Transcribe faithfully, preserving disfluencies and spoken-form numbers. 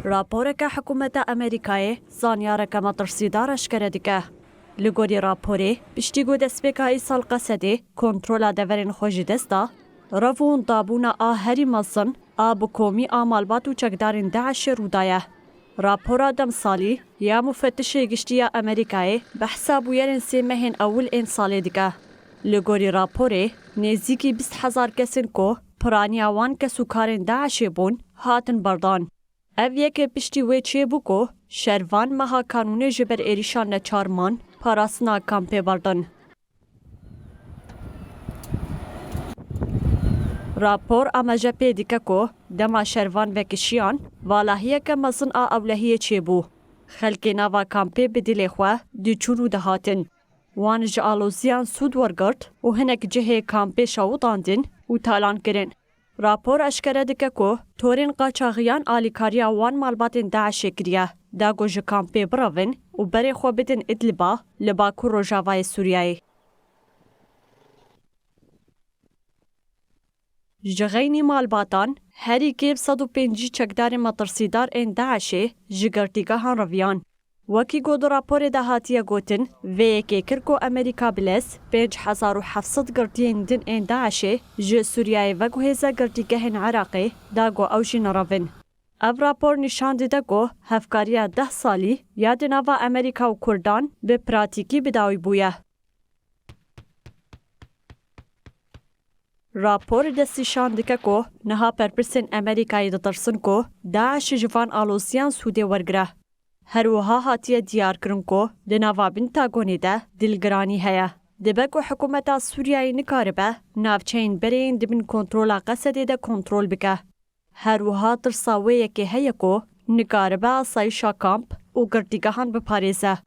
Raporeke hikûmeta Amerîkayê zanyareke metirsîdar eşkere dike. Li gorî raporê, piştî ku destpêka îsal Qesedê kontrola deverên xwe ji dest da, revûndabûna a herî mezin a bi komî a malbat û çekdarên DAIŞê rû daye. Rapora demsalî ya Mufettişê Giştî ya Amerîkayê behsa bûyerên sê mehên ewil ên salê dike. Li gorî raporê, nêzîkî bîst hezar kesên ku piraniya wan kesûkarên DAIŞê bûn, hatin berdan. Ev yek piştî wê çêbû ku şervan meha Kanûnê ji ber êrîşa neçar man, parastina kampê berdin. Rapor amaje pê dike ku dema şervan vekişiyan, valahiyeke mezin a ewlehiyê çêbû. Xelkê nava kampê bi dilê xwe diçûn û dihatin. Wan ji aloziyan sûd wergirt û hinek cihê kampê şewitandin û talan kirin. Rapor eşkere dike ku torên qaçaxiyan alîkariya wan malbatên DAIŞê kiriye, da ku ji kampê birevin û berê xwe bidin Idliba li bakur rojavayê Sûriyeyê. Ji xeynî malbatan, herî kêm sed û pêncî çekdarên metirsîdar ên DAIŞê ji girtîgehan reviyan. Wekî ku di raporê de hatiye gotin, vê yekê kir ku Amerîka bi lez pênc hezar û heft sed girtiyên din ên DAIŞê ji Sûriyeyê veguhêze girtîgehên Iraqê, da ku ew jî nerevin. Ev rapor nîşan dide ku hevkariya deh salî ya di nava Amerîka û Kurdan bi pratîkî bi dawî bûye. Rapor destnîşan dike ku niha berpirsên Amerîkayê ditirsin ku DAIŞ ji van aloziyan sûdê wergire. Her wiha hatiye diyarkirin ku di nava Pentagonê de dilgiranî heye. Dibe ku hikûmeta Sûriyeyê nikaribe navçeyên berê yên di bin kontrola Qesedê de kontrol bike. Her wiha tirsa wê yekê heye ku nikaribe asayîşa kamp û girtîgehan biparêze.